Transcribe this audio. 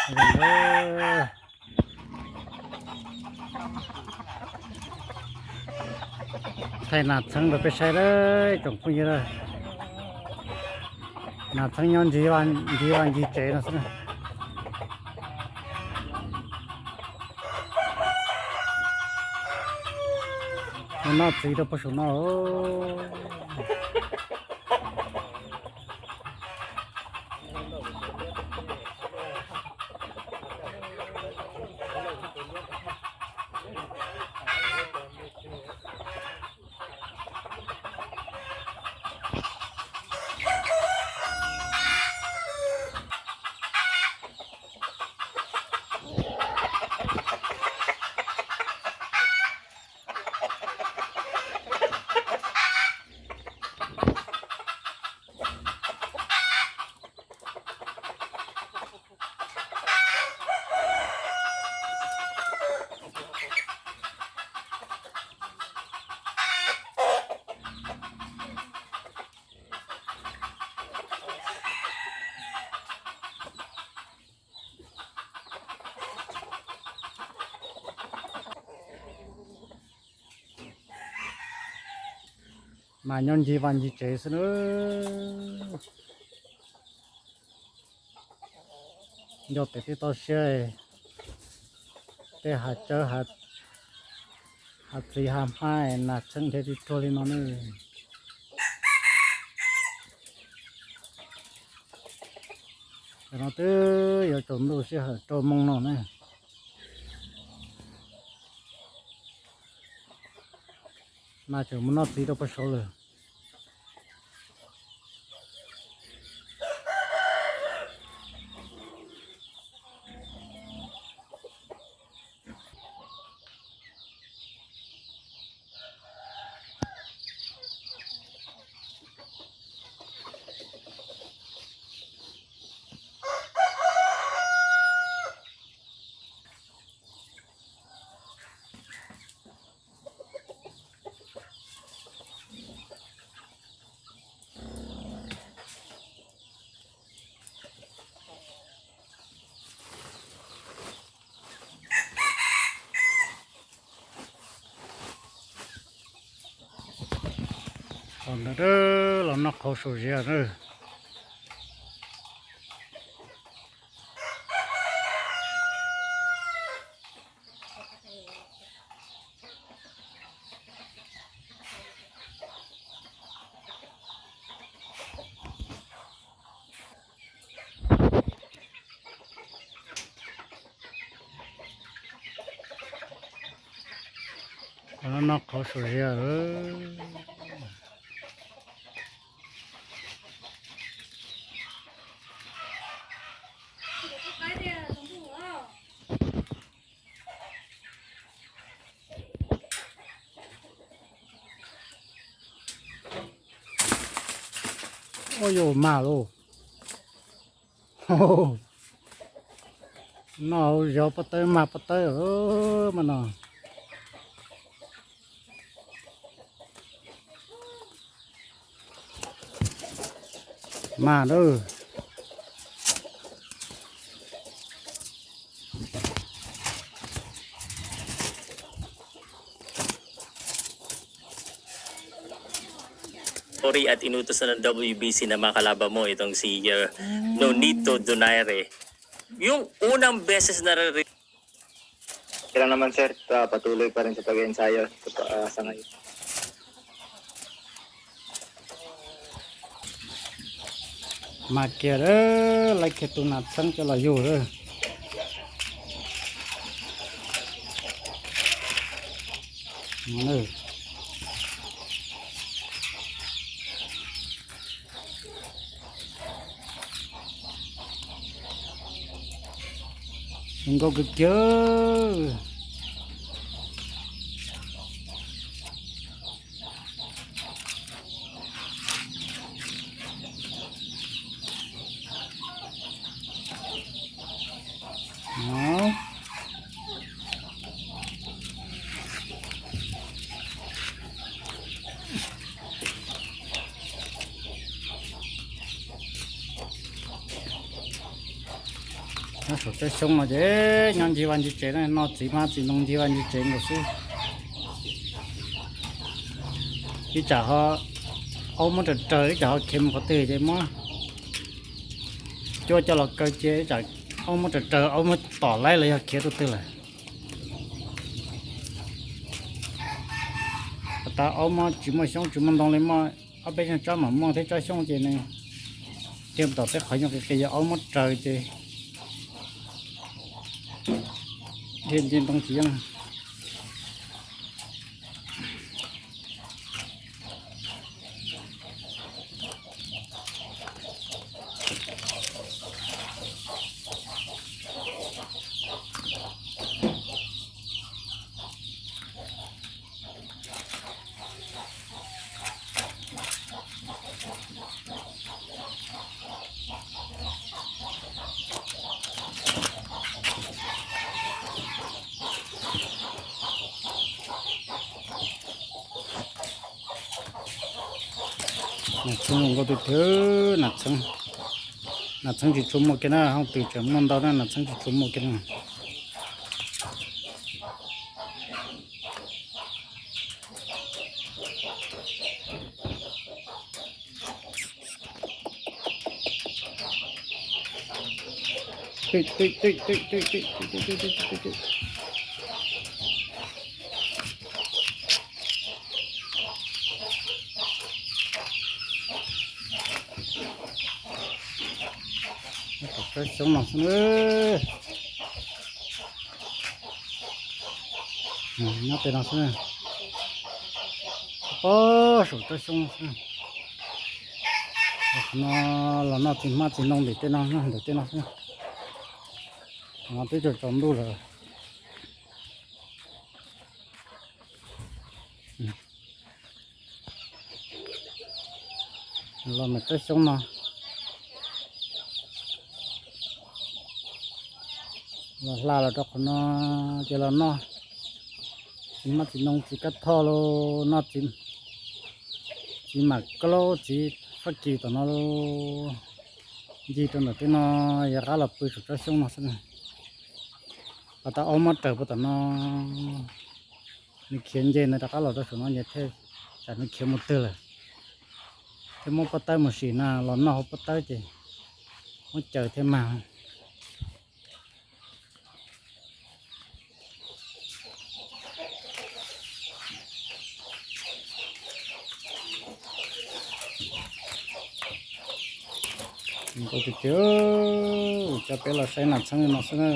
Thaij nas txheeb rau peb saib lawm tsoom phooj ywg. Nas txheeb nyob ncig vaj ncig tsev no xwb. Mus noj txiv rau puag saum no. Mas nyob ncig vaj ncig tsev xwb na. Nco pem tej toj siab, tej hav tsawb, hav txiv hav hmab, nas txheeb nrhiav tib ruag li no na. Cov no twb yuav tsaus ntuj sij hawm rau moo no na. Nas tseem mus noj txiv rau puag saud lawm. Qhov ntawd los noj qhauv saum ziav na. Noj qhauv saum ziav. Ua yuav mag lauj. Noj zov pob tawb mag pob tawb mas no. Mag na. Ori at inutusan ng W B C na mga kalaban mo itong si Nonito Donaire. Yung unang beses na re- Kailan naman, sir, ah, patuloy pa rin sa pag-ensayo sa, ah, sa ngayon? Mag kiag, lawv kiag tus nas txheeb coj los yug lawm. Zoo nkauj kawg kiag. Nyob saum tsob xyoob no ces nyob ncig vaj ncig tsev no, txiv hmab txiv ntoo ncig vaj ncig tsev nkaus xwb. Ib tsam ho aub muab raws raws, ib tsam ho khiav mus qhov twg ces muab cuab coj los kaw cia, ib tsam aub muab raws raws, aub muab tom laib los yog khiav rau twg lawm. Has tas aub muab tsis muaj xyoob tsis muaj ntoo li, muaj ob peb xyoos tsob mam muaj thiab tsob xyoob ces nws tig tom tej qhov yooj qis qis, yog aub muab raws ces dhia nce ntoo tsis yeej. Nas txheeb zoo nkauj tiag tiag, nas txheeb. Nas txheeb tsis tshua muaj kiag na, hooj twm tseem muaj ntau na, nas txheeb tsis tshua muaj kiag na. Tsob xyoob no xwb, nyob tej no xwb. Pob saum tsob xyoob no xwb. No los noj txiv hmab txiv ntoo ntawm tej no, ntawm tej no xwb. No twb tsaus ntuj lawm. Los ntawm tsob xyoob no, los hla los rau qhov no, ces los noj txiv hmab txiv ntoo, txiv kab thoj los noj, txiv mam kaub, txiv fab kis tom no los ncig rau ntawm tej no, yog qab los pw saum tsob xyoob no xwb. Pas tas aub muab raws puag tom no, nws khiav nce ntawd rov qab los rau saum no ces thiaj, tsam nws khiav mus twg lawm, thiaj muab pob tawb mus sim na, los noj hauv pob tawb ces muab caws thiaj mag. Nkauj tiag tiag, coj peb los saib nas txheeb li no xwb na.